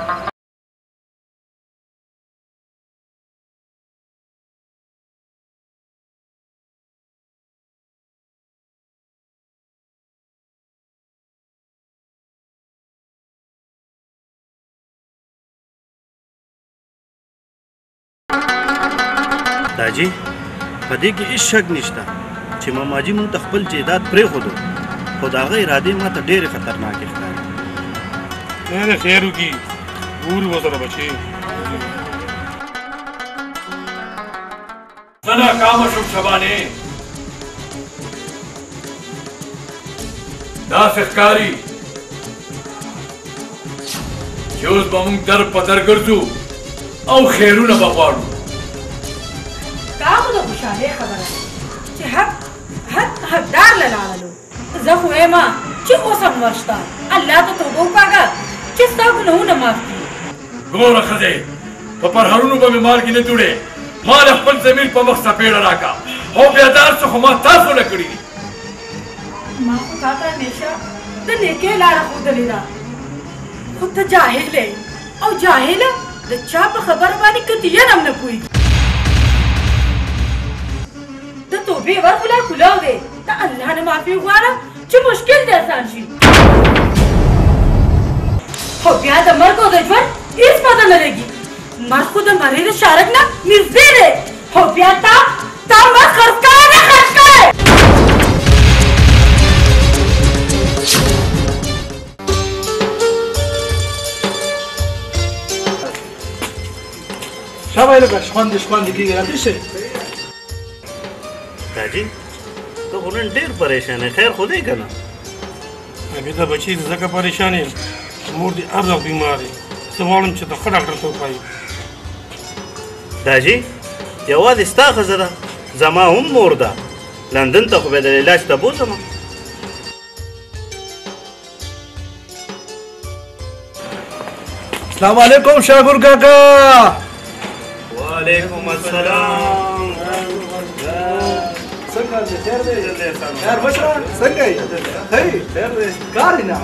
داجي په دې کې هېڅ شک نشته چې ماماجي مونږ ته خپل جایداد پرېښودو، خو د هغه ارادې ما ته ډېرې خطرناکې ښکاري. خدای دې خیر وکړي، ګورو ورسره بچې. زه ناکامه شوم شبانې، داسې ښکاري چې اوس به موږ در په در ګرځو او خیرونه به غواړو. دا خو د خوشحالۍ خبره ده چې حق حق حقدار له لاړلو. زه خو وایم چې اوس هم ورشته، الله ته توبه وکاږه چې ستا ګناهونه معاف کړي. ګوره ښځې، په پرهرونو به مې مالګې نه جوړې، ما د خپل ضمیر په مخ څپېړه راکړه او بیا دا هر څه خو ما تاسو له کړي دي. ما خو تا ته همیشه د نیکۍ لاره ښودلې ده، خو ته جاهل یې او جاهله د چا په خبره باندې قطعاً هم نه پوهېږي. د توبې ور خو لا کولاو دی، د الله نه معافي وغواړه چې مشکل دې اسان شي، خو بیا د مرګ او د ژوند هېڅ پته نه لګي. مرګ خو د مرۍ د شارک نه نږدې دی، خو بیا تا مرګ خرڅ کړی دی، خرڅ کړی. شابه لکه شخوندې شخوندې کېږي، راته شي. داجي ته خو نن ډېر پریشان یې، خیر خو دی که نه؟ عابده بچي، زه ځکه پریشان یم چې مور دې هر وخت بیمار دی. زه غواړم چې د ښه ډاکټر ته وښایم. داجي یوازې ستا ښځه ده، زما هم مور ده. لندن ته خو به د علاج ته بوځم. السلام علیکم شاګور کاکا. وعلیکم السلام. څنګه دی؟ خیر دی؟ خیر مشره، څنګه یې؟ خیر دی؟ کار یې نه.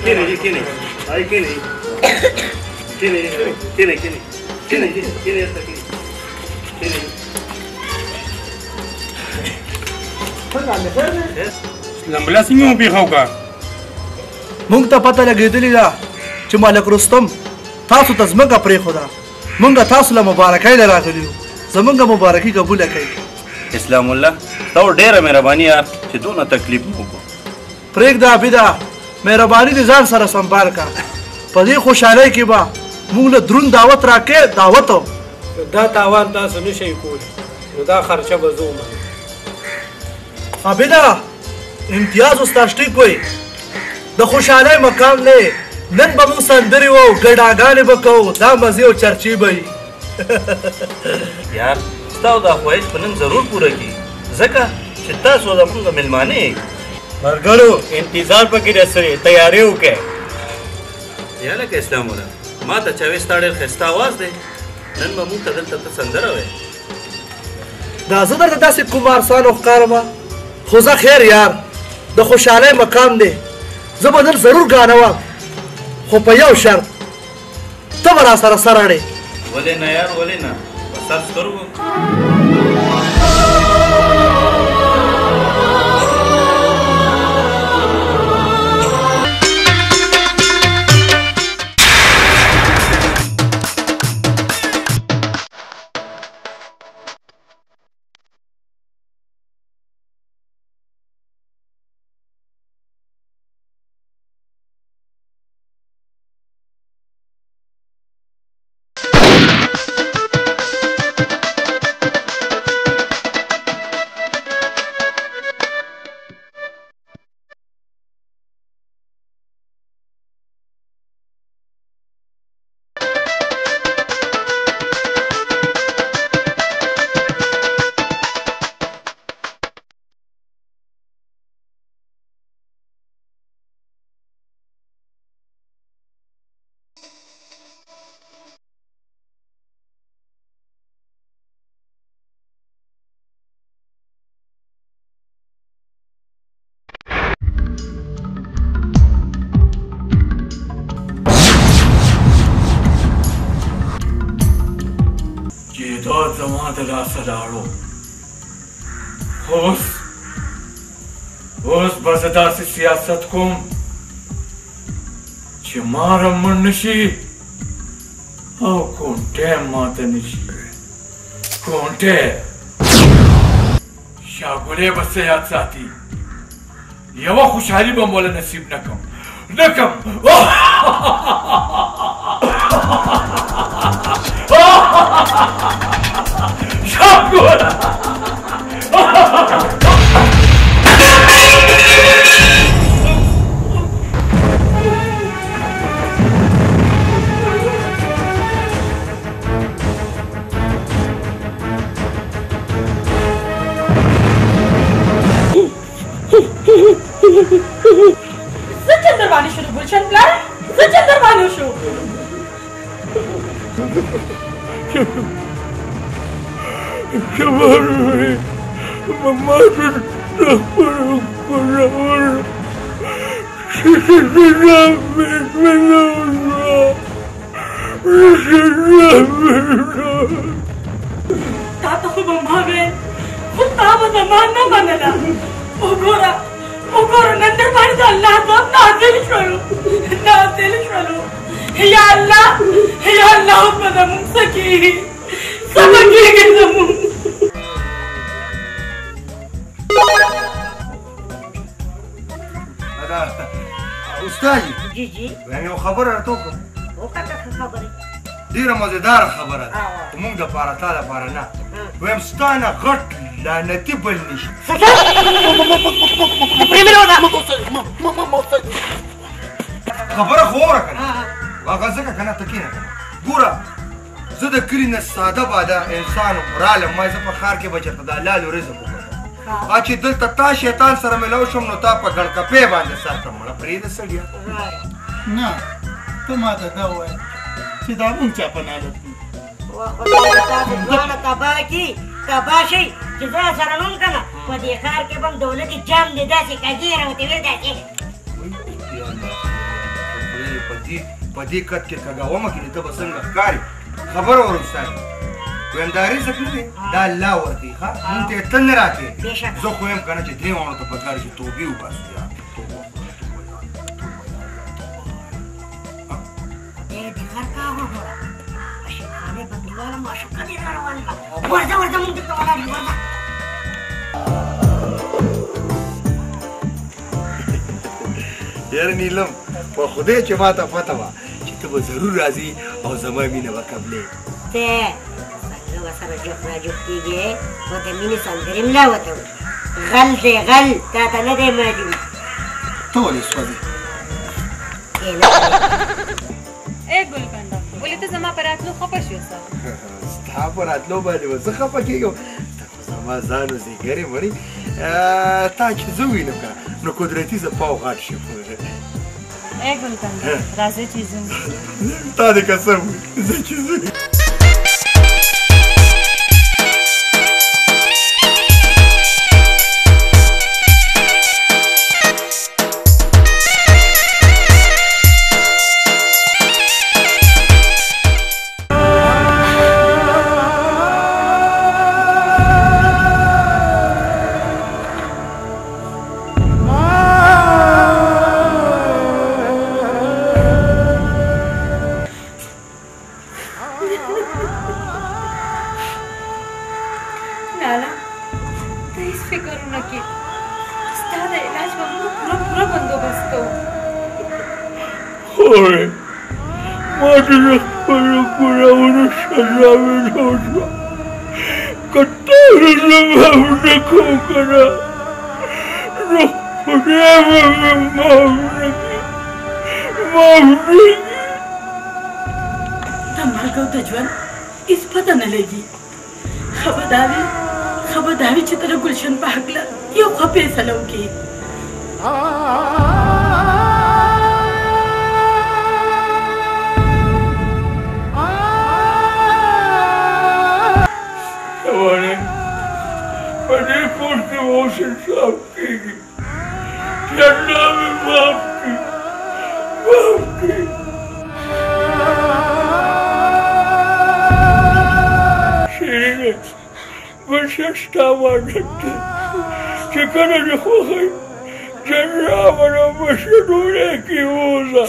کینې جی، کینې. آی کینې. کینې، کینې، کینې. کینې جی، کینې هلته کینې. کینې. څنګه دی؟ خیر دی؟ لمبلا څنګه مو پېښه وکړه؟ موږ ته پته لګېدلې ده چې ملک رستم تاسو ته ځمکه پرېښوده. موږ تاسو له مبارکۍ له راغلي یو، زموږ مبارکي قبوله کړئ. اسلام الله، ستا ډېره مهرباني یار چې دونه تکلیف مو وکړو. پرېږده عابده، مهرباني دې ځان سره سنبال کړه. په دې خوشحالۍ کې به موږ له دروند دعوت راکې. دعوت دا تاوان تاسو نه شئ کولی، نو دا خرچه به زه ومنم. عابده، امتیاز استاد ټیک وایي، د خوشحالۍ مقام دی. نن به موږ سندرې وو، ګډاګانې به کوو، دا مزې او چرچې به وي. یار ستا دا خواهش به نن ضرور پوره کړي، ځکه چې تاسو زموږ مېلمانه یئ. ملګرو انتظار پکې د سرې تیارې وکړئ. یا لکه اسلام ولا، ما ته چا وې ستا ډېر ښایسته اواز دی، نن به موږ ته دلته ته سندره وایې. دا زه درته داسې کوم ارسان ښکارم، خو زه خیر یار، د خوشحالۍ مقام دی. زه به نن ضرور ګانه وم، خو په یو شرط، ته به راسره سر اړې. ولې نه یار، ولې نه، په سر سترګو. زما د لاسه لاړو، خو اوس اوس به زه داسې سیاست کوم چې مار هم مړ نه شي او کونټی هم ماته نه شي. کونټی شاګولې به څه یاد ساتي، یوه خوشحالي به مو له نصیب نه کړم، نه کړم. شاګوله څه چل در باندې شو ګلشن پلار، څه چل در باندې شو؟ تا ته خو به ما ویل، خو تا به زما نه منله. وګوره وګوره، نن در باندې د الله عذاب نازل شولو، نازل شولو. یا الله، یا الله، اوس به زموږ څه کېږي، څه به کېږي زموږ؟ استاد جی جی، وایم یو خبره راته وکړم. وکړه ښه خبرې، ډېره مزېداره خبره ده، خو موږ دپاره تا دپاره نه. وایم ستا نه غټ لعنتي بل نشي. خبره خو واوره که نه، هغه ځکه که نه ته کښېنه که نه. ګوره زه د کلي نه ساده باده انسان وم، رالم، ما زه په ښار کې به چېرته د حلالو رزق وګټم. چې دلته تا شیطان سره میلاو شوم، نو تا په ګړکپې باندې سر کړم. مړه پرېږده سړیه. نه ته ماته دا ووایه چې دا مونږ چا په نالت دي؟ خدای تاسو دواړه تباه کړي، تباه شئ چې زه سره نوم که نه په دې ښار کې به هم دولتي جام دې داسې کږې راوتې وي داسې. په دې کت کې کږومه کړي ته به څنګه ښکارې؟ خبره وره استاد، وایم دا رزق نه دی، دا الله ورکوي. ښه مونږ ته یې ته نه راکوې. زه خو وایم که نه چې درې واړو ته په کار چې توبې وباسو. یار توبه، ورځه ورځه، مونږ دلته ولاړ یو، ورځه. یاره نیلم، په خدای چې ما ته پته وه چې ته به ضرور راځي او زما مینه به قبلې. ته څنګه ورسره جوخت راجوخت کېږې؟ خو د مینې سندرې هم لا ورته وایي. غل دی غل، تا ته نه دی معلوم. ته ولې سوځې؟ ای ګلکنده، ولې ته زما په راتلو خفه شوې؟ څه ستا په راتلو باندې به زه خفه کېږم؟ ته خو زما ځان او ځیګرې مړې. تا چې زه ووینم که نه نو قدرتي زه پاو غټ شم. ای ګلکنده، راځه چې ځو. تا دې قسم وي، زه چې ځو. لالا، ته هېڅ فکر ونه کړې، ستا د علاج به موږ پوره پوره بندوبست کوو. خورې، ما ته د خپلو ګناهونو سزا مېلاو شوه. که تاسو زه معاف نه کوم که نه نو خدای به مې معاف نه کړي، معاف نه کړي. د مرګ او د ژوند هېڅ پته نه لګي. ښه به دا وي، ښه به دا وي چې ته د ګلشن په هکله یو ښه فیصله وکړې. ولې په دې کور کې اوس انصاف کېږي چې الله مې معاف کړي، معاف کړي. شیرینې، ګلشن ستا امانت دی، چې کله دې خوښه وي ژر راوله په ډوډۍ کې ووځه.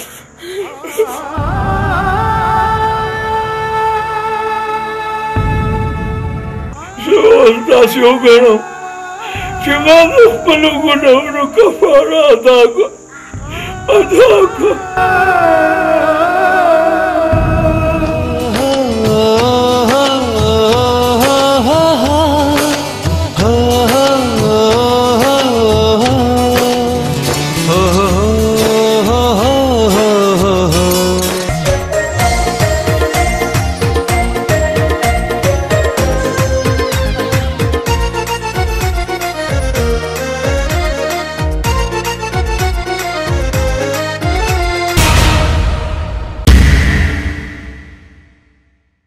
زه اوس داسې وګڼم چې ما د خپلو ګناهونو کفاره ادا کړه، ادا کړه.